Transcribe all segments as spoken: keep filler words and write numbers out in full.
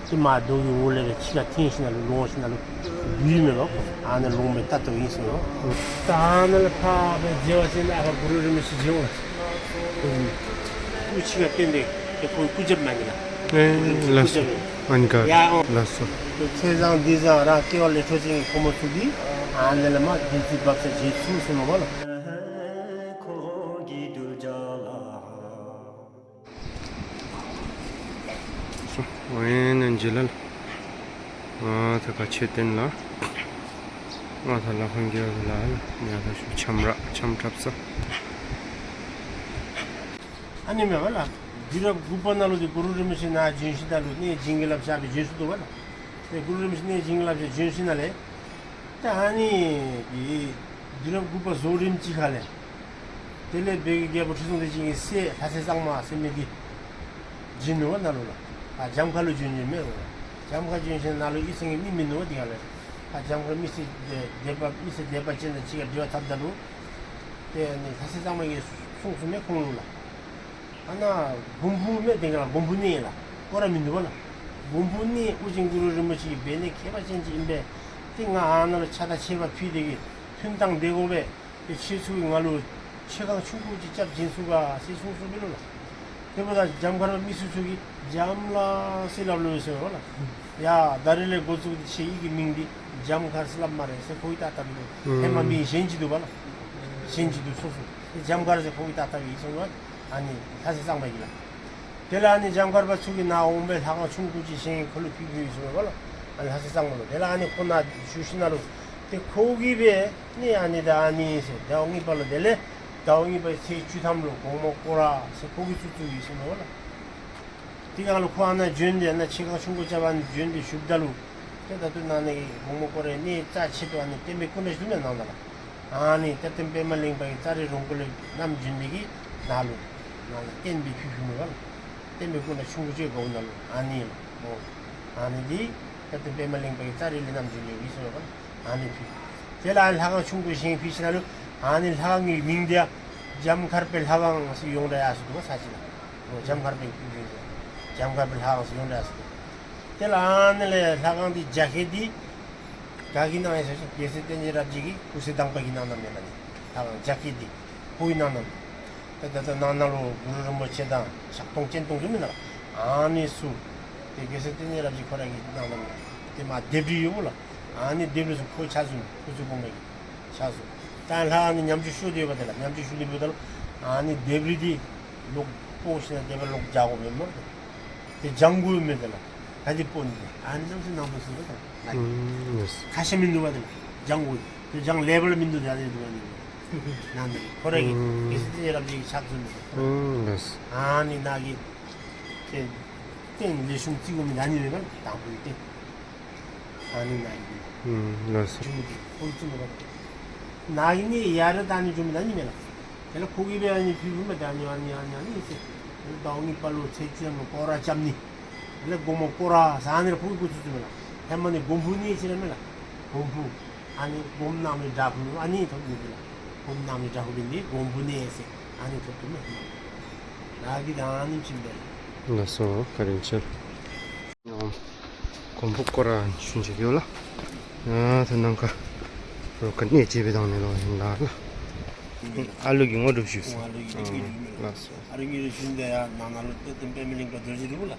ཏེ་མར་རྡོ་གི་འོག་ལས་སྦེ་ཕྱི་ཁར་འཐེན་ཞིནམ་ལས་ལོང་ཞིནམ་ལས་བུད་མི་ལོ། ཨ་ནཱ་ལོང་མི་ལྟ་ཏོ་ཨིན་ཟེར་ལོ། ད་ཨ་ནཱ་ལས་ཕར་སྦེ་མཇལ་བ་ཅིན་ཨ་ཕར་གུ་རུ་རིན་པོ་ཆེ་མཇལ་འོང་། སྐུ་ཕྱི་ཁར་བསྟན་ཏེ་ཏེ་ཁོ་སྐུ་རྒྱབ་མ་ནི་ལགས། ཨེ་ལགས་སོ། སྐུ་རྒྱབ་ཨ་ནི་ག་ཡ་ཨོ། ལགས་སོ། ཏེ་ཚེས་བཟང་འདི་བཟང་རང་སྐྱེ་བ་ལས་འཕྲོ་ཅན་གྱི་ཕོ་མོ་ཚུ་གིས་ཨ་ནཱ་ལས་མར་བདུད་རྩི་འབབ་ས་མཇལ་ཚུགས་ཟེར་ལོ་བ་ལགས། སོ། ཝེ་ནན་ཇི་ལ་ལགས། ང་ད་ག་ཆེ་བསྟན་ལགས། ང་ད་ལ་ཁང་གི་ལ་ལགས། ང་ད་ཤུ་ཆམ་ར་ཆམ་འཁྲབ་ས། ཨ་ནི་མེན་པ་ལགས། དུས་རབས་དགུ་པ་ནང་ལུ་ཏེ་གུ་རུ་རིན་པོ་ཆེ་ནཱ་བྱོན་ཞིནམ་ལས་གནས་བྱིན་གྱིས་བརླབས་ཤར་སྦེ་བྱོན་སོ་ནུག་པ་ལགས། ཏེ་གུ་རུ་རིན་པོ་ཆེ་གནས་བྱིན་གྱིས་བརླབས་ཤར་བྱོན་ཞིནམ་ལས་ད་ཨ་ནི་འདི་དུས་རབས་དགུ་པ་རྫོགས་རིམ་ཅིག་ཁ་ལས་དེ་ལས་བོད་ཀྱི་རྒྱལ་པོ་ཁྲི་སྲོང་ལྡེ་བཙན་གྱི་སྲས་ལྷ་སྲས་གཙང་མ་ཟེར་མི་འདི་བྱོན་ནུག་པ་ནཱ་ལུ་ལགས། ཨ་འཇམ་མཁར་ལུ་བྱོན་བྱོནམ་མས། འཇམ་མཁར་བྱོན་ཞིནམ་ལས་ནཱ་ལུ་ཡིད་སེང་གེ་མི་མིན་ནུག་པ། དེ་ཁ་ལས་ཨ་འཇམ་མཁར་མི་སེར་དད་པ་མི་སེར་དད་པ་ཅན་དང་གཅིག་ཁར་འབྲེལ་བ་འཐབ་ད་ལུ་ཏེ་ཨ་ནི་ལྷ་སྲས་གཙང་མ་གིས་གསུངས་གསུངསམ་མས་ཁོང་ལུ་ལགས། ཨ་ནཱ་མགོན་པོ་མེན་དེ་ག་ལགས། མགོན་པོ་གནས་ལགས། སྐོར་ར་མིན་འདུག་པ་ལགས། མགོན་པོ་གནས་ཨོ་རྒྱན་གུ་རུ་རིན་པོ་ཆེ་གི་སྦས་གནས་ཁྱད་པར་ཅན་ཅིག་ཨིན་པས། ཏེ་ང་ཨ་ནཱ་ལུ་ཕྱག་དང་མཆོད་པ་ཕུལ་ཏེ་གིས་ཐུན་བཏང་སྡོད་དགོ་པས། ཏེ་ཁྱེད་ཚུ་གིས་ང་ལུ་ཆོས་ཁང་ཆུང་ཀུ་ཅིག་རྐྱབ་བྱིན་ཚུགས་ག་ཟེར་གསུངས་གསུངསམ་མས་ལོ་ལགས། དེ་འབདཝ་ད་འཇམ་མཁར་པ་མི་སེར་ཚུ་གིས་འཇམ་ལགས་ཟེར་སླབ་ལོ་ཟེར་བ་ལགས། ཡ་ད་རིས་ལས་འགོ་བཙུགས་ཏེ་ཁྱོད་ཡིད་ཀྱི་མིང་འདི་འཇམ་མཁར་ཟེར་སླབ་སྨ་རེ་ཟེར་ཁོ་གིས་བཏགས་བཏགསཔ་ཨིན། ཧེ་མ་མིང་གཞན་ཅིག་འདུག་པ་ལགས། གཞན་ཅིག་འདུག་སོ་སོ། འཇམ་མཁར་ཟེར་ཁོ་གིས་བཏགས་བཏགསཔ་ཨིན་ཟེར་བ་ཨ་ནི་ལྷ་སྲས་གཙང་མ་གིས་ལགས། དེ་ལས་ཨ་ནི་འཇམ་མཁར་པ་ཚུ་གིས་ནཱ་འོང་སྦེ་ལྷ་ཁང་ཆུང་ཀུ་ཅིག་བཞེངས་ཁོ་ལུ་ཕུལ་ཕུལཝ་ཨིན་ཟེར་བ་ལགས། ཨ་ནི་ལྷ་སྲས་གཙང་མ་ལུ། དེ་ལས་ཨ་ནི་ཁོ་ནཱ་བཞུགས་ཞིནམ་ལས་ཏེ་ཁོ་གིས་སྦེ་ནི་ཨ་ནི་ད་ཨ་ནི་ཟེར་ཟླཝ་གཉིས་པ་ལུ་དེ་ལས་ཟླཝ་གཉིས་པའི་ཚེས་བཅུ་ཐམ་ལུ་དགོངས་པ་སྐོར་ར་ཟེར་ཁོ་གིས་བཙུགས་བཙུགསཔ་ཨིན་ཟེར་བ་ལགས། དེ་སྒང་ལུ་ཁོ་ཨ་ནཱ་བྱོན་ཏེ་ཨ་ནཱ་ཆོས་ཁང་ཆུང་ཀུ་རྐྱབ་ཨ་ནི་བྱོན་ཏེ་བཞུགསཔ་ད་ལུ་ཏེ་ད་ལྟོ་ནཱ་ནི་དགོངས་པ་སྐོར་རའི་གནས་རྩ་ཆེ་ཏོག་ཨ་ནི་བསྟན་པའི་སྐུ་འདྲ་ཅིག་འདུག་མེན་ན་ནཱ་ལུ་ལགས། ཨ་ནི་ད་ཏེ་པདྨ་གླིང་པ་གི་ཙཱ་རི་རོང་ཀུ་ལས་བསྣམས་བྱོན་ཏེ་གིས་ནཱ་ལུ་ནཱ་ལུ་བསྟན་པའི་ཕུལ་ཕུལཝ་མས་པ་ལགས། བསྟན་པའི་སྐུ་འདྲ་ཆུང་ཀུ་ཅིག་གོཝ་ནཱ་ལུ་ཨ་ནི་ལགས། ཨོ་ཨ་ནི་འདི་ད་ཏེ་པདྨ་གླིང་པ་གི་ཙཱ་རི་ལས་བསྣམས་བྱོན་ཏེ་གིས་ཟེར་བ་ལགས། ཨ་ནི་ཕུལ། དེ་ལས་ཨ་ནི་ལྷ་ཁང་ཆུང་ཀུ་བཞེངས་ཕུལ་ཞིནམ་ལས་ཨ་ནི་ལྷ་ཁང་གི་མིང་འདི་ཡང་འཇམ་མཁར་པའི་ལྷ་ཁང་ཟེར་ཡོངས་གྲགས་ཡར་སོ་ནུག་པ་ས་ཅིག་ལགས། ཨོ་འཇམ་མཁར་པའི་སྐུ་བཞེངས་ཟེར་འཇམ་མཁར་པའི་ལྷ་ཁང་ཟེར་ཡོངས་གྲགས་ཡར་སོ་ནུག། དེ་ལས་ཨ་ནི་ལས་ལྷ་ཁང་འདི་རྒྱ་བསྐྱེད་འདི་ག་གིས་གནང་ཡི་ཟེར་བ་ཅིན་རྒྱལ་སྲས་བསྟན་འཛིན་རབ་རྒྱས་ཀྱི་སྐུ་ཚེ་དང་པ་གིས་གནངམ་མས་ལགས། ཨ་ནི་ལྷ་ཁང་རྒྱ་བསྐྱེད་འདི་ཁོ་གིས་གནངམ་མས། ད་ད་ལྟོ་ནང་ན་ལུ་གུ་རུ་རིན་པོ་ཆེ་དང་ཕྱག་སྟོང་སྤྱན་སྟོང་འདུག་མེན་ན་ལགས། ཨ་ནི་ཚུ་ཏེ་རྒྱལ་སྲས་བསྟན་འཛིན་རབ་རྒྱས་ཁོ་ར་གིས་གནངམ་མས། ཏེ་མར་ལྡེབས་རིས་ཡོདཔ་ལགས། ཨ་ནི་ལྡེབས་རིས་ཚུ་ཁོ་ཕྱག་བཟུམ་སྐུ་ཚེ་གོང་མ་གི་ཕྱག་བཟུམ། ད་ལྷ་ཨ་ནི་ཉམས་བཅོས་ཞུ་སྟེ་ཡོདཔ་དེ་ལགས། ཉམས་བཅོས་ཞུ་སྟེ་ཡོདཔ་ད་ལུ་ཨ་ནི་ལྡེབས་རིས་འདི་ལོག་སྤོ་ཞིནམ་ལས་དེ་སྦེ་ལོག་རྒྱག་དགོཔ་མས་སྨོ། ཏེ་བརྐྱང་དགོཔ་མས་དེ་ལགས། ག་དེ་སྤོ་ནི་ཨ་ནི་ཙམ་ཅིག་ནང་དུ་སོང་ད་ལགས། ཨུམ་ལགས། ཁ་ཤ་མིན་འདུག་པ་དེ་ལགས། བརྐྱང་དགོ། ཏེ་བརྐྱང་ལེ་བར་མིན་འདུག་ད་ནི་འདུག་པ་ནི། ནང་ན་ཁོ་ར་གི་ཨུམ་རྒྱལ་སྲས་བསྟན་འཛིན་རབ་རྒྱས་ཀྱི་ཕྱག་བཟུམ་མས། ཨུམ་ལགས། ཨ་ནི་ནཱ་གི་ཏེ་རྟེན་ལེགས་ཤོམ་བརྩི་དགོ་མི་ད་ནི་མེན་པ་དང་པོའི་རྟེན། ཨ་ནི་ནཱ་གི་ཨུམ་ལགས། ཅུང་གི་ཧོལ་ཙུ་མོ་ར་ནཱ་གི་ནི་ཡ་ར་ད་ནི་ཅུང་མི་ད་ནི་མེན་ལགས། དེ་ལས་ཁོ་གིས་སྦེ་ཨ་ནི་ཕུལ་ཕུལཝ་མས། ད་ཨ་ནི་ཨ་ནི་ཨ་ནི་ཨ་ནི་ཟེར། དེ་ལས་ཟླཝ་གཉིས་པ་ལུ་ཚེས་བཅུ་ཐམ་ལུ་སྐོར་ར་རྐྱབ་ནི། དེ་ལས་དགོངས་པ་སྐོར་ར་ཟེར་ཨ་ནི་ར་ཁོ་གིས་འགོ་བཙུགས་བཙུགསཔ་མས་ལགས། ཧེ་མ་ནི་མགོན་པོ་གནས་ཟེར་ར་མས་ལགས། མགོན་པོ། ཨ་ནི་སྒོམ་གནང་མི་འདྲ་ཁུ་ཨ་ནི་ཐོབ་ནི་དེ་ལགས། སྒོམ་གནང་མི་འདྲ་ཁུ་འབད་ནི་མགོན་པོ་གནས་ཟེར་ཨ་ནི་ཐོབ་ཐོབ་མས། ནཱ་གི་ད་ཨ་ནི་བྱིན་པས། ལགས་སོ། བཀའ་དྲིན་ཆེ། མགོན་པོ་སྐོར་ར་ཞུ་ཅིག་ཡོད་ལགས། ཨ་ད་ནང་ཁར་རོགས་ཀྱིས་གནས་མཇལ་སྦེ་བཏང་ནི་ལོ་ཨིན་ལགས། ཨ་ལུ་གིས་དངོས་གྲུབ་ཞུ་ཟེར། ཨ་ལུ་གིས་དངོས་གྲུབ་ཞུ་ཟེར། ལགས་སོ། ཨ་ལུ་གིས་དངོས་གྲུབ་ཞུ་ཟེར། ཡར་ནང་ན་ལུ་ཏེ་ཏེ་པདྨ་གླིང་པ་རྡོ་རྗེ་འདུག་ལགས།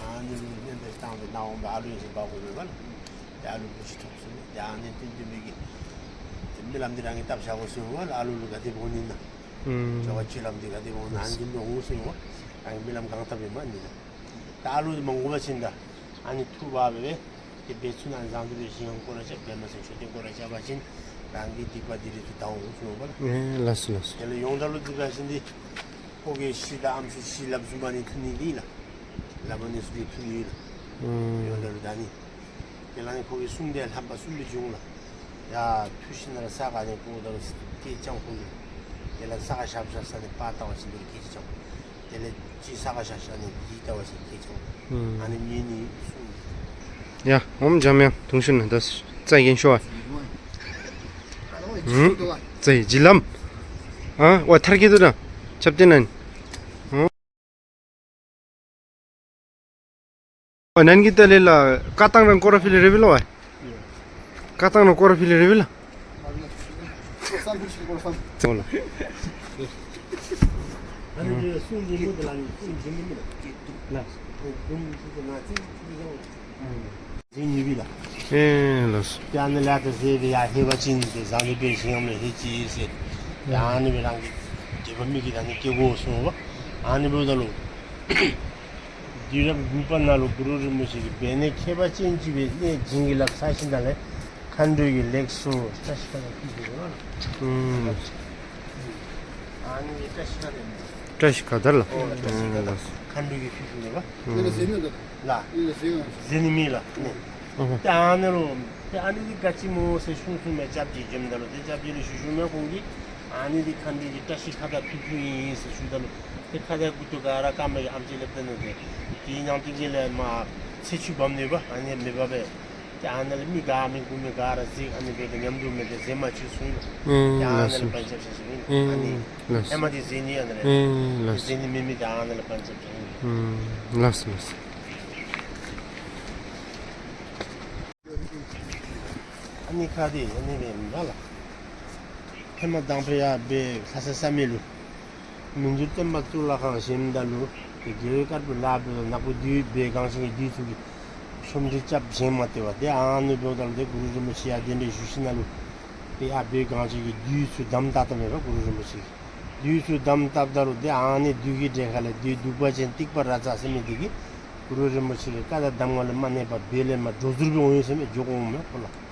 ཨ་ནི་ལུ་གནས་སྦེ་བཏང་སྦེ་ནཱ་འོང་སྦེ་ཨ་ལུ་ཡང་ཟེར་འབག་དགོ་པས་ལགས། ཏེ་ཨ་ལུ་བུ་ཅིག་ཐོབ་སོང་། ཏེ་ཨ་ནི་བསྟུན་བསྟུན་མི་གིས་ཏེ་རྨི་ལམ་འདི་རང་གིས་བཏབ་བཞག་དགོ་ཟེར་བ་ལགས། ཨ་ལུ་ལུ་ག་དེ་འོང་ནི་ན། ཨུམ། འགྱོ་བ་སྤྱོད་ལམ་འདི་ག་དེ་འོང་ན་ཨ་ནི་འདི་འོང་ཟེར་བ། རང་གིས་རྨི་ལམ་གང་བཏབ་ཡོད་མ་ནི་ན། ད་ཨ་ལུ་འདི་མ་འགོར་བ་ཅིན་ད་ཨ་ནི་ཐུགས་བག་ཕེབས་སྦེ་ཏེ་འབད་ཚུགས་ན་བཟང་འདུག་པས། ཞིང་ཁམས་སྐོར་ར་རྐྱབ་པདྨ་སེང་མཆོད་རྟེན་སྐོར་ར་རྐྱབ་པ་ཅིན་རང་གི་སྡིག་པ་འདི་རིགས་ཚུ་དག་འོང་ཟེར་བ་ལགས། ཨེ་ལགས་སོ་ལགས་སོ། དེ་ལས་ཡོངས་གྲགས་ལུ་འདི་འབད་བ་ཅིན་འདི་ཁོ་གི་ཤི་དང་ཨམ་སྲུ་ཤི་ལབ་བཟུམ་ཨ་ནི་ཐུག་ནི་འདི་ལགས། ལག་པ་ནས་ཚུར་ཐུག་ནི་ལགས། ཨུམ། ཡོངས་གྲགས་ལུ་ད་ནི། དེ་ལས་ནི་ཁོ་གི་གསུང་དེ་རྣམ་པ་གསུམ་སྦེ་བྱུང་ལགས། ཡར་ཐུག་ཞིནམ་ལས་ས་ཁར་ནི་སྤོ་ད་ལུ་སྐད་རྐྱབ་ཁོ་གིས། དེ་ལས་ས་ཁར་ཞབས་ཞབས་ས་ནི་པར་བཏབ་པ་ཅིན་དེ་ལུ་སྐད་ཅིག་རྐྱབ། དེ་ལས་ཅིག་ས་ཁར་ཞབས་ཞབས་ས་ནི་ཡིག་བཏབ་པ་ཅིན་སྐད་རྐྱབ། ཨུམ། ཨ་ནི་མི་ནི་གསུང་། ཡ་ཨོམ་འཇམ་དབྱངས་དུང་ཞུ་ན་ད་རྩ་རྒྱན་ཤོག་ཨ། ཨུམ། རྩ་རྒྱན་ལམ། ཨ་ཝ་ཐར་གི་དུ་ན་ཆབ་ཏེ་ན་ནི། ཨོ། ནན་གྱི་ཏེ་ལས་ལགས་ཀ་ཏང་རང་སྐོར་ར་ཕུལ་ལེ་རེ་བི་ལོ་བ། ཀ་ཏང་རང་སྐོར་ར་ཕུལ་ལེ་རེ་བི་ལོ། ཙོ་ལོ། ཟེ་ནི་བི་ལ། ཨེ་ལགས། ཏེ་ཨ་ནི་ལས་ད་ཟེ་བི་ཡ་ཧེ་བ་ཅིན་ཏེ་ཟང་ལི་པའི་ཞིང་ལ་ཧེ་ཅི་ཟེར། ཏེ་ཨ་ནི་བི་རང་གི་དེ་བ་མི་གི་ད་ནི་སྐྱེ་དགོ་གསུངས་པ། ཨ་ནི་བི་ད་ལུ། དུས་རབས་དགུ་པ་ནང་ལུ་གུ་རུ་རིན་པོ་ཆེ་གིས་འབད་ནི་ཁྱད་པར་ཅན་ཅིག་སྦེ་གནས་བྱིན་གྱིས་བརླབས་ས་ཞིནམ་ལས་མཁའ་འགྲོ་གི་ལེགས་སོ་བཀྲ་ཤིས་ཁ་བཏགས་ཕུལ་ཏེ་ཡོད་ལགས། ཨུམ། ཨ་ནི་བཀྲ་ཤིས་ཁ་བཏགས། བཀྲ་ཤིས་ཁ་བཏགས་ལགས། ཨོ་བཀྲ་ཤིས་ཁ་བཏགས། ཨུམ། མཁའ་འགྲོ་གིས་ཕུལ་ཕུལཝ་མས་པ། ཨུམ། ཟེ་ནི་མི་ལགས། ཟེ་ནི་མི་ལགས། ཨུམ། ཏེ་ཨ་ནི་ལུ་ཏེ་ཨ་ནི་འདི་ག་ཅི་སྨོ་ཟེར་གསུངས་གསུངསམ་མས། སྐྱབས་རྗེ་བྱོནམ་ད་ལུ་ཏེ་སྐྱབས་རྗེ་ལུ་ཞུ་ཞུཝ་མས་ཁོང་གིས། ཨ་ནི་འདི་མཁའ་འགྲོ་གི་བཀྲ་ཤིས་ཁ་བཏགས་ཕུལ་ཕུལཝ་ཨིན་ཟེར་ཞུཝ་ད་ལུ་ཏེ་ཁ་བཏགས་མགུ་ཏོ་ག་ར་བཀབ་མི་གི་ཨམ་ཅིག་ལེབ་ད་ནུག། ཏེ་དེའི་ནང་དེ་གི་ལས་མར་ཚེ་ཆུ་བབས་ནུག་པ། ཨ་ནི་མེད་པ་སྦེ། ཏེ་ཨ་ནཱ་ལས་མི་ག་མི་དགུ་མི་ག་ར་ཟེ་ཨ་ནི་སྦེ་ཏེ་ཉམས་འགྲོ་མི་ཏེ་ཟེ་མ་ཆུ་སོང་ལོ། ཨེ་ཏེ་ཨ་ནཱ་ལས་ལགས་སོ། པན་ཆབ་ཤ་ཤ་ཨིན། ཨེ་ཨ་ནི་ལགས་སོ། ཧེ་མ་འདི་ཟེ་ནི་ཨ་ནཱ་རེ། ཨེ་ལགས་སོ། ཟེ་ནི་མེད་མི་ཏེ་ཨ་ནཱ་ལས་པན་ཆབ་ཤ་ཨིན། ཨུམ། ལགས་སོ་ལགས་སོ། ཨ་ནི་ཁ་འདི་ཨ་ནི་སྦེ་ཨིན་ལགས། ཧེ་མ་དང་པ་ཡར་སྦེ་ལྷ་ས་ས་མེད་ལུ་མི་འགྱུར་བརྟན་པ་གཙུག་ལག་ཁང་བཞེངསམ་ད་ལུ་ཏེ་རྒྱལ་བའི་བཀའ་འབུལ་ལཱ་འབད་ནག་པོ་བདུད་བོད་གངས་ཅན་གྱི་བདུད་ཚུ་གིས་ཆོ་འཕྲུལ་རྐྱབ་བཞེངས་མ་སྟེར་བར་ཏེ་ཨ་ནི་འབདཝ་ད་ལུ་ཏེ་གུ་རུ་རིན་པོ་ཆེ་ཡར་གདན་འདྲེན་ཞུ་ཞིནམ་ལས་ཏེ་ཡར་བོད་གངས་ཅན་གྱི་བདུད་ཚུ་དམ་བཏགས་བཏངམ་མས་པ། གུ་རུ་རིན་པོ་ཆེ་གིས་བདུད་ཚུ་དམ་བཏགསཔ་ད་ལུ་ཏེ་ཨ་ནི་བདུད་ཀྱི་གྲལ་ཁ་ལས་བདུད་གདུག་པ་ཅན་ཏིག་པ་ར་ཛ་ཟེར་མི་འདི་གིས་གུ་རུ་རིན་པོ་ཆེ་གི་བཀའ་དང་གདམས་ངག་ལུ་མ་གནས་པར་བོད་ལས་མར་འགྲོ་ཟུར་སྦེ་འོང་ཡི་ཟེར་མི་འགྱོ་འོངམ་མས་ཁོ་ལགས།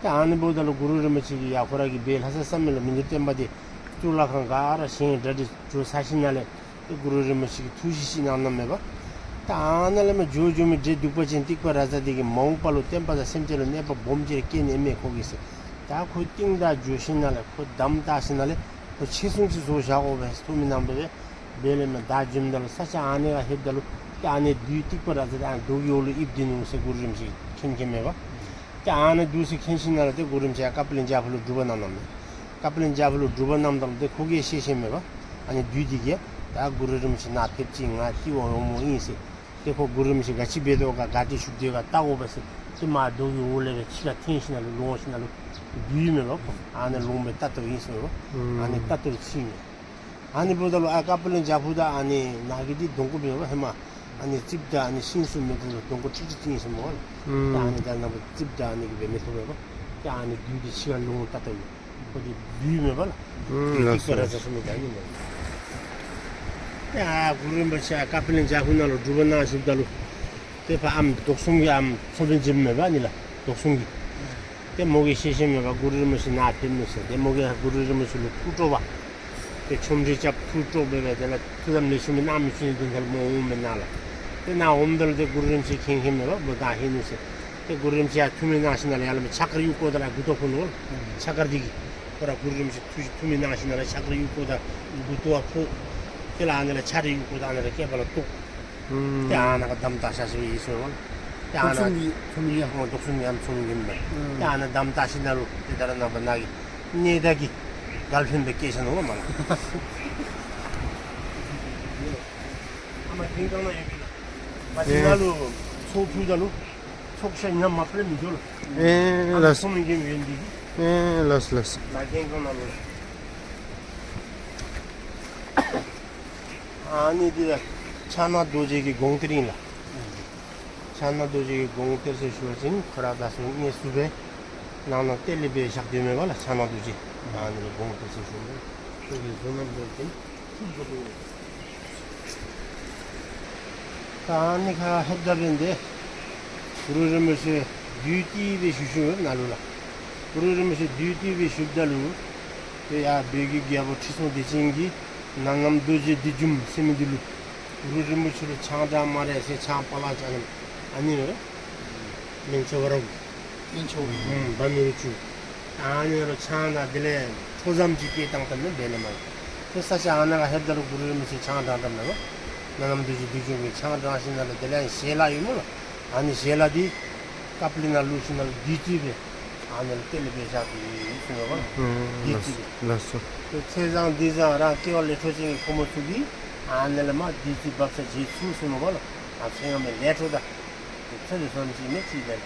ཏེ་ཨ་ནི་འབདཝ་ད་ལུ་གུ་རུ་རིན་པོ་ཆེ་གིས་ཡར་ཁོ་ར་གི་སྦེ་ལྷ་ས་ས་མེད་ལུ་མི་འགྱུར་བརྟན་པ་འདི་གཙུག་ལག་ཁང་ག་ར་བཞེངས་གྲ་སྒྲིག་འགྱོ་ཚར་ཞིནམ་ལས་ཏེ་གུ་རུ་རིན་པོ་ཆེ་གིས་ཐུགས་བཞེད་ཅིག་གནང་གནངམ་མས་པ། ཏེ་ཨ་ནཱ་ལས་མར་འགྱོ་འགྱོ་མི་འདྲེ་གདུག་པ་ཅན་ཏིག་པ་ར་ཛ་འདི་གིས་མ་འོངས་པ་ལུ་བསྟན་པ་དང་སེམས་ཅན་ལུ་གནོད་པ་སྦོམ་ཅིག་ར་བཀལ་ནི་མས་ཁོ་གིས་ཟེར། ད་ཁོ་རྟིང་བདའ་འགྱོ་ཞིནམ་ལས་ཁོ་དམ་བཏགས་ཞིནམ་ལས་ཁོ་ཆོས་སྲུང་ཅིག་བཟོ་བཞག་དགོ་པས་ཟེར་ཐུགས་སྨོན་གནངམ་སྦེ་བོད་ལས་མར་བདའ་འགྱོཝ་ད་ལུ་ས་ཆ་ཨ་ནི་ཁར་ལྷོདཔ་ད་ལུ་ཏེ་ཨ་ནི་བདུད་ཏིག་པ་ར་ཛ་འདི་ཨ་ནི་རྡོ་གི་འོག་ལུ་ཡིབ་སྡོད་ནུག་ཟེར་གུ་རུ་རིན་པོ་ཆེ་མཁྱེན་མཁྱེནམ་མས་པ། ཏེ་ཨ་ནི་འདུག་ཟེར་མཁྱེན་ཞིནམ་ལས་ཏེ་གུ་རུ་རིན་པོ་ཆེ་ཀ་པཱ་ལི་འཇམ་ཕུག་ལུ་སྒྲུབ་པ་གནང་གནངམ་མས། ཀ་པཱ་ལི་འཇམ་ཕུག་ལུ་སྒྲུབ་པ་གནངམ་ད་ལུ་ཏེ་ཁོ་གིས་ཤེས་ཤེསཔ་མས་པ། ཨ་ནི་བདུད་འདི་གིས་ད་གུ་རུ་རིན་པོ་ཆེ་ནཱ་ཕེབས་ཅི་ང་བཏུལ་བར་འོངམ་ཨིན་ཟེར། ཏེ་ཁོ་གུ་རུ་རིན་པོ་ཆེ་ག་ཅི་འབད་དོ་ག་ག་ཏེ་བཞུགས་དོ་ག་བལྟ་དགོ་པས་ཟེར། ཏེ་མར་རྡོ་གི་འོག་ལས་སྦེ་ཕྱི་ཁར་འཐེན་ཞིནམ་ལས་ལོང་ཞིནམ་ལས་བུད་མས་པ། ཨ་ནི་ལོང་སྦེ་ལྟ་བལྟཝ་ཨིན་ཟེར་མས་པ། ཨ་ནི་ལྟ་བལྟཝ་ཚུལ་མས། ཨ་ནི་འབདཝ་ད་ལུ་ཨ་ཀ་པཱ་ལི་འཇམ་ཕུག་དང་ཨ་ནི་ནཱ་གི་འདི་གདོང་ཁ་སྦེ་མས་པ་ཧེ་མ། ཨ་ནི་རྩིགཔ་དང་ཨ་ནི་ཤིང་གསུམ་མེད་ད་ལུ་གདོང་ཁ་ཁྲིག་ཁྲི་ཅིག་ཨིན་ཟེར་མས་པ། ཏེ་ཨ་ནི་ད་ནཱ་རྩིགཔ་དང་ཨ་ནི་གིས་སྦེ་མི་ཐུབ་པས་པ། ཏེ་ཨ་ནི་བདུད་འདི་ཕྱི་ཁར་ལོང་ལྟ་བལྟཝ་ཨིན། ཁོ་འདི་བུད་མས་པ་ལགས། ཨུམ་ལགས་སོ། ཏིག་པ་ར་ཛ་ཟེར་མི་འདི་ཨ་ནི་མས། ཏེ་ཨ་གུ་རུ་རིན་པོ་ཆེ་ཀ་པཱ་ལི་འཇམ་ཕུག་ནང་ལུ་སྒྲུབ་པ་གནང་བཞུགསཔ་ད་ལུ་ཏེ་ཕར་ཨམ་དོགས་ཟོན་གྱི་ཨམ་ཚོགས་དཔོན་ཅིག་མས་པ་ཨ་ནི་ལགས། དོགས་ཟོན་གྱི། ཏེ་མོ་གིས་ཤེས་ཤེསཔ་མས་པ་གུ་རུ་རིན་པོ་ཆེ་ནཱ་ཕེབས་ནུག་ཟེར། ཏེ་མོ་གིས་གུ་རུ་རིན་པོ་ཆེ་ལུ་ཐུགས་སྤྲོ་བ། ཏེ་ཆོ་འཕྲུལ་རྐྱབ་ཐུགས་སྤྲོ་སྦེ་སྦེ་དེ་ལས་ཐུགས་དམ་ལེགས་ཤོམ་སྦེ་གནང་མི་ཚུ་ནི་དེ་ནང་ལུ་མོ་འོངམ་མས་ནཱ་ལགས། ཏེ་ནཱ་འོངམ་ད་ལུ་ཏེ་གུ་རུ་རིན་པོ་ཆེ་མཁྱེན་མཁྱེནམ་མས་པ་མོ་ད་ལྷོད་ནུག་ཟེར། ཏེ་གུ་རུ་རིན་པོ་ཆེ་ཡར་ཐུགས་སྨོན་གནང་ཞིནམ་ལས་ཡར་ལས་མར་ཕྱག་དཀར་གཡུག་བཀོག་ད་ལུ་མགུ་ཏོ་ཕུ་ནུག་ལགས། ཕྱག་དཀར་འདི་གིས་ཁོ་ར་གུ་རུ་རིན་པོ་ཆེ་ཐུགས་ཐུགས་སྨོན་གནང་ཞིནམ་ལས་ཕྱག་དཀར་གཡུག་བཀོག་ད་མགུ་ཏོ་ཕུ། དེ་ལས་ཨ་ནི་ལས་ཕྱག་དཀར་གཡུག་བཀོག་ད་ཨ་ནི་ལས་སྐེདཔ་ལུ་གཏོགས། ཏེ་ཨ་ནཱ་ག་དམ་བཏགས་བཞག་ཟེར་ཡི་ཟེར་བ། ཏེ་ཨ་ནཱ་དོགས་ཟོན་གྱི་ཚོགས་མི་ཨ་ཧོ་དོགས་ཟོན་གྱི་ཨམ་ཚོགས་མི་ཨིན་མས། ཏེ་ཨ་ནཱ་ག་དམ་བཏགས་ཞིནམ་ལས་ཏེ་ད་ར་ནངས་པ་ནཱ་གི་གནས་བདག་གི་འགལ་ཕན་སྦེ་བཀལ་ས་ནུག་མ་ལགས། ཨ་མ་གདན་སྒང་ནང་ཡོད་པས་ལགས། མ་གཞི་ནཱ་ལུ་ཚོགས་ཕུལཝ་ད་ལུ་ཚོགས་ཤ་ཉམས་མ་པ་ལས་མི་འགྱོ་ལགས། ཨེ་ཨ་ལགས། ཚོགས་མི་གི་ཡོན་ཏན་གྱིས། ཨེ་ལགས་ལགས། ནཱ་གདན་སྒང་ནང་ལུ། ཨ་ནི་འདི་ཕྱག་ན་རྡོ་རྗེ་གི་དགོངས་གཏེར་ཨིན་ལགས། ཕྱག་ན་རྡོ་རྗེ་གི་དགོངས་གཏེར་ཟེར་ཞུ་བ་ཅིན་ཁོ་ར་ད་སོ་དངོས་སུ་སྦེ་ནང་ན་གཏེར་ལས་སྦེ་བཞག་སྡོདཔ་མས་པ་ལགས། ཕྱག་ན་རྡོ་རྗེ་ཨ་ནི་གི་དགོངས་གཏེར་ཟེར་ཞུ་ནི། ཁོ་གི་གཟུངས་རྣམས་འདོན་ཅིན་ཐུགས་དགོངས་ཏེ། ད་ཨ་ནི་ཁར་ལྷོདཔ་ད་འབདན་ཏེ་གུ་རུ་རིན་པོ་ཆེ་བདུད་བཏུལ་སྦེ་བཞུགས་བཞུགསཔ་མས་ནཱ་ལུ་ལགས། གུ་རུ་རིན་པོ་ཆེ་བདུད་བཏུལ་སྦེ་བཞུགསཔ་ད་ལུ་ཏེ་ཡར་བོད་ཀྱི་རྒྱལ་པོ་ཁྲི་སྲོང་ལྡེ་བཙན་གྱིས་ནང་རྣམ་རྡོ་རྗེ་བདུད་འཇོམས་ཟེར་མི་འདི་ལུ་གུ་རུ་རིན་པོ་ཆེ་ལུ་ཆང་དྲང་སྨ་རེ་ཟེར་ཆང་པ་ལང་ཅ་ཨ་ནི་ཨ་ནི་རེ་སྨན་ཆུང་བ་ར་གུ་སྨན་ཆུང་བ་ར་གུ་ཨུམ་བ་མི་རུ་ཆུ། ཨ་ནི་རུ་ཆང་དང་དེ་ལས་ཁྲོ་ཟམ་ཅིག་བཀལ་བཏང་བཏངམ་མས་འབད་ལས་མ་ལགས། ཏེ་ས་ཆ་ཨ་ནཱ་ཁར་ལྷོདཔ་ད་ལུ་གུ་རུ་རིན་པོ་ཆེ་ཆང་དྲང་དྲངམ་མས་པ། ནང་རྣམ་རྡོ་རྗེ་བདུད་འཇོམས་ཀྱིས་ཆང་དྲང་ཞིནམ་ལས་དེ་ལས་ཞལ་ལག་ཡོད་སྨོ་ལགས། ཨ་ནི་ཞལ་ལག་འདི་ཀ་པཱ་ལི་ནང་བླུགས་ཞིནམ་ལས་བདུད་བཏུལ་སྦེ་ཨ་ནི་ལུ་གཏེར་ལས་སྦེ་བཞག་སྟེ་ཡོད་ཟེར་མས་པ་ལགས། ཨུམ་བདུད་བཏུལ་སྦེ། ལགས་སོ། ཏེ་ཚེས་བཟང་འདི་བཟང་རང་སྐྱེ་བ་ལས་འཕྲོ་ཅན་གྱི་ཕོ་མོ་ཚུ་གིས་ཨ་ནི་ལས་མར་བདུད་བཏུལ་འབབ་ས་མཇལ་ཚུགས་ཟེར་མས་པ་ལགས། ཨ་ཚེ་སྔ་མའི་ལས་འཕྲོ་དང་ ཚེ་འདི་བསམ་ཅིག་མེད་ཅིག་ལས།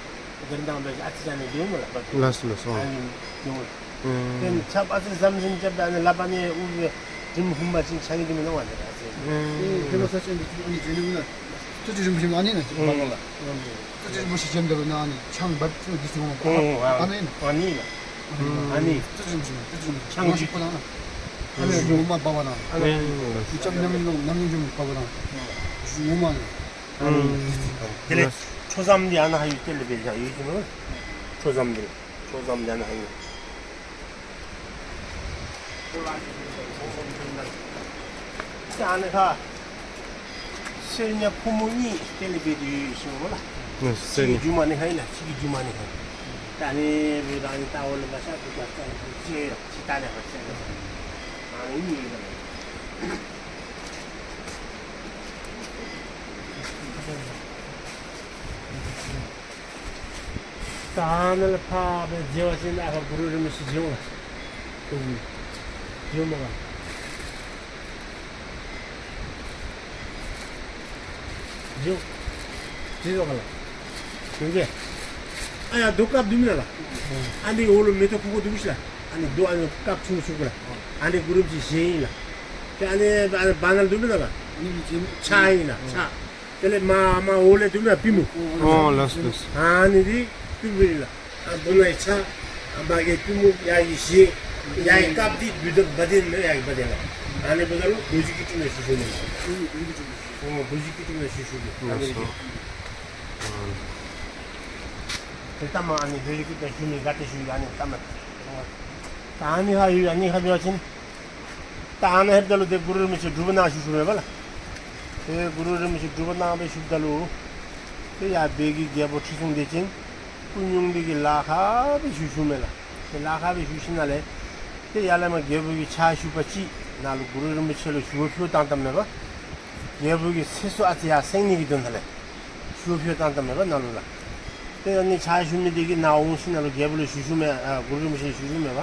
གར་དང་འབད་ཅིག་ཨ་ཙི་ཅིག་ནི་འདུག་མོ་ལགས། ལགས་སོ་ལགས་སོ། ཨ་ནི་འདུག། ཨུམ། དེ་ནི་ཆབ་ཨ་ཙི་བསམ་བཞིན་རྐྱབ་ད་ནི་ལགཔ་ནི་དབུ་གི་རིམ་ཧུམ་པ་ཅིག་ཆགས་ཀྱི་འདུག་མི་ནོར་བ་ནི་ཨ་ཙི། ཨུམ། ཨེ་ཧེ་མ་ས་ཆེན་འདི་ཨ་ནི་འཛིན་ནི་ཨིན་ན། ཙི་ཙི་རིན་པོ་ཆེ་ཨ་ནི་ན་ཅིག་ཨུམ། བ་ལ་ལ། ཨུམ། ཙི་ཙི་རིན་པོ་ཆེ་བྱོནམ་ད་ལུ་ནཱ་ཨ་ནི་ཆང་འབབ་ཅིག་འདི་ཚུ་འོང་། ཨུམ། ཨ་ནི་ན། ཨ་ནི་ན། ཨུམ། ཨ་ནི། ཙི་ཙི་རིན་པོ་ཆེ་ཙི་ཙི་རིན་པོ་ཆེ་ཆང་ཅིག་པོ་ན་ན། ཨ་ནི་ངོ་མ་འབབ་པ་ན། ཨ་ནི། ལྕམ་རྣམ་གཡེང་རྣམ་གཡེང་བྱོནམ་འབབ་པ་ན། ངོ་མ་ན། ཨ་ནི། དེ་ལས་ཁྲོ་ཟམ་འདི་ཨ་ནཱ་ཡོད། དེ་ལས་འབད་བཞག་ཡོད་ཅི་མོ། ཁྲོ་ཟམ་འདི། ཁྲོ་ཟམ་འདི་ཨ་ནཱ་ཡོད། ད་ཨ་ནི་ཁར་གསེར་ཉ་ཕོ་མོ་གཉིས་དེ་ལས་འབད་དེ་ཡོད་ཅི་མོ་ལགས། ཨ་གསེར་ཉ། གཅིག་གི་རྒྱུ་མ་ནི་ཁར་ཨིན་ལགས། གཅིག་གི་རྒྱུ་མ་ནི་ཁར་ཨིན། ད་ཨ་ནི་འབདཝ་ད་ཨ་ནི་ད་འོག་ལས་མར་ཤར་དུ་ད་ཅིག་ཡོད། ཅིག་ད་ལས་ཕར་ཤར་ཡོད། ཨ་ནི་གཉིས་ཡོད་ལགས། ད་ཨ་ནཱ་ལས་ཕར་སྦེ་མཇལ་བ་ཅིན་ཨ་ཁ་གུ་རུ་རིན་པོ་ཆེ་མཇལ་འོང་ལགས། ཨུམ། མཇལ་འོང་མས་ལགས། མཇལ་འོང་། མཇལ་འོང་ལགས། ཡོང་གེ། ཨ་ཡ་རྡོ་དཀརཔོ་འདུག་མེན་ན་ལགས། ཨ་ནི་འོག་ལུ་མེ་ཏོག་ཁུ་ཁུ་འདུག་ཤིག་ལགས། ཨ་ནི་རྡོ་ཨ་ནི་དཀརཔོ་ཆུང་ཆུང་ཀུ་ལགས། ཨ་ནི་གུ་རུ་རིན་པོ་ཆེ་ཞལ་ཨིན་ལགས། ཏེ་ཨ་ནི་ཨ་ནི་བར་ན་ལུ་འདུག་མེན་ན་ལགས། ཕྱག་ཨིན་ལགས། ཕྱག། དེ་ལས་མར་མར་འོག་ལས་འདུག་མེན་ན་པུས་མོ། ཨོ་ལགས་ལགས། ཨ་ནི་འདི་པུས་མོ་ཨིན་ལགས། ཨ་མདུན་ན་ཕྱག། ཨ་མར་གི་པུས་མོ། ཡར་གི་ཞལ། ཡར་གི་དཀརཔོ་འདི་བུདྡྷ་བ་དན་མེན་ན། ཡར་གི་བ་དན་ལགས། ཨ་ནི་འབདཝ་ད་ལུ་རྡོ་རྗེ་སྐྱིལ་ཀྲུང་ནང་ཞུ་ཞུཝ་མས། ཨོ་རྡོ་རྗེ་སྐྱིལ་ཀྲུང་ནང་ཞུ་ཞུཝ་མས། ཨ་ནི་ལགས་སོ། ཨ་ནི་ཏེ་ལྟ་མ་ཨ་ནི་རྡོ་རྗེ་སྐྱིལ་ཀྲུང་ནང་ཞུ་མི་ག་ཏེ་ཞུ་ཡི་ཨ་ནི་ལྟ་མ། ད་ཨ་ནི་ཁར་ཡོད། ཨ་ནི་ཁར་འབད་བ་ཅིན་ད་ཨ་ནཱ་ལྷོདཔ་ད་ལུ་ཏེ་གུ་རུ་རིན་པོ་ཆེ་སྒྲུབ་པ་གནང་ཞུ་ཞུཝ་མས་པ་ལགས། ཏེ་གུ་རུ་རིན་པོ་ཆེ་སྒྲུབ་པ་གནང་སྦེ་ཞུཝ་ད་ལུ་ཏེ་ཡར་བོད་ཀྱི་རྒྱལ་པོ་ཁྲི་སྲོང་ལྡེ་བཙན་སྐུ་སྙུང་འདི་གི་ལ་ཁར་སྦེ་ཞུ་ཞུཝ་མས་ལགས། ཏེ་ལ་ཁར་སྦེ་ཞུ་ཞིནམ་ལས་ཏེ་ཡར་ལས་མར་རྒྱལ་པོ་གི་ཕྱག་ཞུ་བ་ཅིག་ནཱ་ལུ་གུ་རུ་རིན་པོ་ཆེ་ལུ་ཞུ་བ་ཕུལ་བཏང་དཔ་མས་པ། རྒྱལ་པོ་གི་ཚེ་སྲོག་ཨ་ཙི་ཡར་སེང་ནི་གི་དོན་དག་ལས་ཞུ་བ་ཕུལ་བཏང་དཔ་མས་པ་ནཱ་ལུ་ལགས། ཏེ་ཨ་ནི་ཕྱག་ཞུ་མི་འདི་གིས་ནཱ་འོང་ཞིནམ་ལས་རྒྱལ་པོ་ལུ་ཞུ་ཞུཝ་མས། ཨ་གུ་རུ་རིན་པོ་ཆེ་ལུ་ཞུ་ཞུཝ་མས་པ།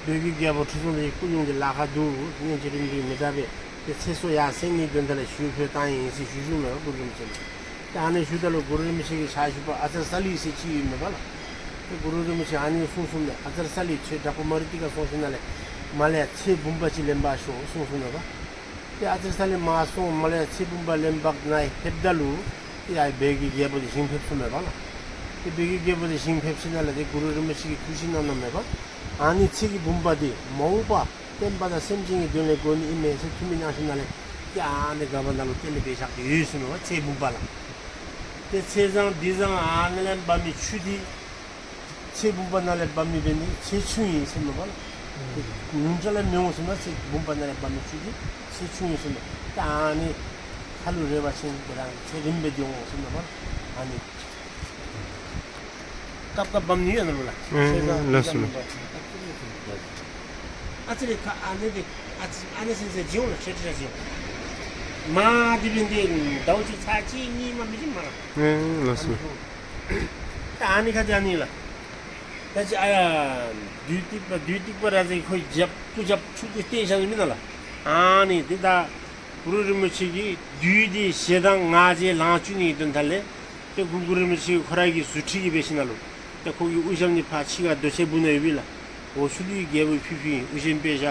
བོད་ཀྱི་རྒྱལ་པོ་ཁྲི་སྲོང་ལྡེ་བཙན་སྐུ་སྙུང་འདི་ལ་ཁར་འདུག། གཉེན་གཅིག་རིམ་གྱིས་མི་འདྲ་བས། ཏེ་ཚེ་སྲོག་ཡར་སེང་ནི་དོན་དག་ལས་ཞུ་བ་ཕུལ་བཏང་ཡི་ཟེར་ཞུ་ཞུཝ་མས་པ་གུ་རུ་རིན་པོ་ཆེ་ལུ། ཏེ་ཨ་ནི་ཞུཝ་ད་ལུ་གུ་རུ་རིན་པོ་ཆེ་གི་ཕྱག་ཞུ་བ་ཨ་ཙརྱ་ས་ལི་ཟེར་ཅིག་ཡོད་མས་པ་ལགས། ཏེ་གུ་རུ་རིན་པོ་ཆེ་ཨ་ནི་གསུངས་གསུངསམ་ལས་ཨ་ཙརྱ་ས་ལི་ཁྱོད་དྲག་པོ་མ་རིག་དེ་ཁར་སོང་ཞིནམ་ལས་མར་ལས་ཡར་ཚེ་བུམ་པ་ཅིག་ལེན་པར་ཤོག་གསུངས་གསུངསམ་མས་པ། ཏེ་ཨ་ཙརྱ་ས་ལི་མར་སོང་མར་ལས་ཡར་ཚེ་བུམ་པ་ལེན་པར་ནཱ་ལྷོདཔ་ད་ལུ་ཏེ་ཡར་བོད་ཀྱི་རྒྱལ་པོ་འདི་ཞིང་ཕེབས་སོང་མས་པ་ལགས། ཏེ་བོད་ཀྱི་རྒྱལ་པོ་འདི་ཞིང་ཕེབས་ཞིནམ་ལས་ཏེ་གུ་རུ་རིན་པོ་ཆེ་གིས་ཐུགས་བཞེད་གནང་གནངམ་མས་པ། ཨ་ནི་ཚེ་གི་བུམ་པ་འདི་མ་འོངས་པ་བསྟན་པ་དང་སེམས་ཅན་གྱི་དོན་ལས་དགོ་ནི་ཨིན་མས་ཟེར་ཐུགས་སྨོན་གནང་ཞིནམ་ལས་ཏེ་ཨ་ནི་ག་བ་ནང་ལུ་གཏན་ལ་འབད་བཞག་སྟེ་ཡོད་ཟེར་མས་པ། ཚེ་བུམ་པ་ལགས། ཏེ་ཚེས་བཟང་འདི་བཟང་ཨ་ནི་ལས་འབབ་མི་ཆུ་འདི་ཚེ་བུམ་པ་ནང་ལས་འབབ་མི་འབད་ནི་ཚེ་ཆུ་ཨིན་ཟེར་མས་པ་ལགས། ཉུང་ཆ་ལས་མི་འོང་ཟེར་མས། ཚེ་བུམ་པ་ནང་ལས་འབབ་མི་ཆུ་འདི་ཚེ་ཆུ་ཨིན་ཟེར་མས། ཏེ་ཨ་ནི་ཁ་ལུ་རེག་པ་ཅིན་དེ་ར་ཚེ་རིངམོ་སྦེ་སྡོད་འོང་ཟེར་མས་པ་ལགས། ཨ་ནི་སྐབས་སྐབས་འབབ་ནི་ཡོད་ནཱ་ལུ་ལགས། ཨེ་ཚེས་བཟང་ལགས་སོ་ལགས། ཨ་ཙི་རེ་ཁ་ཨ་ནི་འདི་ཨ་ཙི་ཨ་ནི་སིང་སིང་བྱིན་འོང་ལགས། ཆེ་ཏྲི་ར་བྱིན་འོང་། མ་འདི་འབད་ནི་འདི་ཟླཝ་གཅིག་ཚར་གཅིག་གཉིས་མ་འབད་བྱིན་མ་ལགས། ཨེ་ལགས་སོ། ད་ཨ་ནི་ཁ་འདི་ཨ་ནི་ལགས། ད་ཅི་ཨ་ཡ་བདུད་སྡིག་པ་བདུད་སྡིག་པ་ར་ཟེར་ཁོ་རྒྱབ་སྐུ་རྒྱབ་ཆུང་ཀུ་བསྟན་བཞག་ནི་མེན་ན་ལགས། ཨ་ནི་འདི་ད་གུ་རུ་རིན་པོ་ཆེ་གིས་བདུད་འདི་ཞེ་སྡང་ང་རྒྱལ་ལང་བཅུག་ནི་གི་དོན་དག་ལས་ཏེ་གུ་གུ་རུ་རིན་པོ་ཆེ་ཁོ་ར་གིས་རྫུ་འཕྲུལ་གྱིས་འབད་ཞིནམ་ལས་ཏེ་ཁོ་གི་དབུ་ཞྭ་འདི་ཕར་ཕྱི་ཁར་རྡོ་ཆས་སྦུག་ནང་ཡོད་པས་ལགས། འོག་ཕྱོགས་ལུ་རྒྱལ་པོའི་ཕི་ཕི་དབུ་ཞྭ་འབད་བཞག།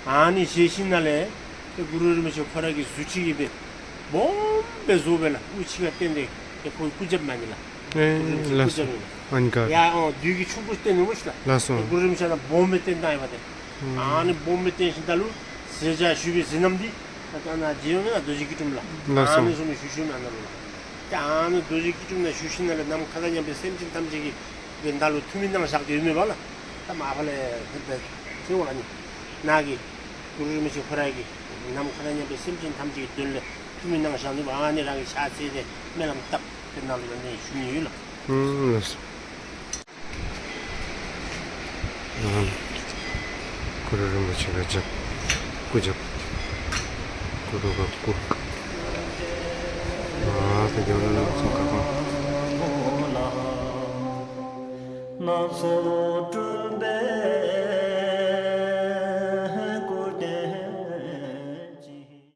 ཨ་ནི་བཞེས་ཞིནམ་ལས་ཏེ་གུ་རུ་རིན་པོ་ཆེ་ཁོ་ར་གིས་རྫུ་འཕྲུལ་གྱིས་འབད་སྦོམ་སྦེ་བཟོ་སྦེ་ལགས། དབུ་ཕྱི་ཁར་བསྟན་ཏེ་ཏེ་ཁོ་གི་སྐུ་རྒྱབ་མ་ནི་ལགས། ཨེ་གུ་རུ་རིན་པོ་ཆེ་ལགས་སྐུ་རྒྱབ་ཨིན་ལགས། ཨ་ནི་ག་ཡ་ཨོ་བདུད་ཀྱི་ཆུང་ཀུ་བསྟན་ནུག་མོ་ཤིག་ལགས། ལགས་སོ། ཏེ་གུ་རུ་རིན་པོ་ཆེ་ལགས་སྦོམ་སྦེ་བསྟན་བཏང་ཡོད་པ་ཏེ། ཨ་ནི་སྦོམ་སྦེ་བསྟན་ཞིནམ་ལས་ཟས་བཅའ་ཞུ་བའི་བཟི་ནམ་འདི་ད་ལྟ་ནཱ་མཇལ་ཡོད་མེན་ན་རྡོ་རྗེ་སྐྱིལ་ཀྲུང་ལགས། ལགས་སོ། ཨ་ནི་བཟུམ་སྦེ་ཞུ་ཞུཝ་མས་ནཱ་ལུ་ལགས། ཏེ་ཨ་ནི་རྡོ་རྗེ་སྐྱིལ་ཀྲུང་ནང་ཞུ་ཞིནམ་ལས་ནམ་མཁའ་དང་མཉམ་པའི་སེམས་ཅན་ཐམས་ཅད་ཀྱིས་འབད་བདག་ལུ་ཐུགས་སྨོན་གནང་བཞག་སྟེ་ཡོད་མེན་པ་ལགས། ད་མ་ཨ་ཕ་ལས་ཧེ་བེ་ཚེ་འོ་ལ་ནི་ནཱ་གི་གུ་རུ་རིན་པོ་ཆེ་ཁོ་ར་གིས་ནམ་མཁའ་དང་མཉམ་པའི་སེམས་ཅན་ཐམས་ཅད་ཀྱི་དོན་ལས་ཐུགས་སྨོན་གནང་བཞག་ནི་པ། ཨ་ནི་རང་གིས་ཕྱག་འཚལ་ཏེ་སྨོན་ལམ་བཏབ་སྟེ་ནཱ་ལུ་ཨ་ནི་ཞུ་ནི་ཡོད་ལགས། ཨུམ་ལགས་སོ། ཨ་གུ་རུ་རིན་པོ་ཆེ་ལུ་རྒྱབ་སྐུ་རྒྱབ་གུ་རུ་གི་སྐུ། ཨ་ད་རྒྱབ་ལུ་ནང་ཚུ་ཁ་ཁོང་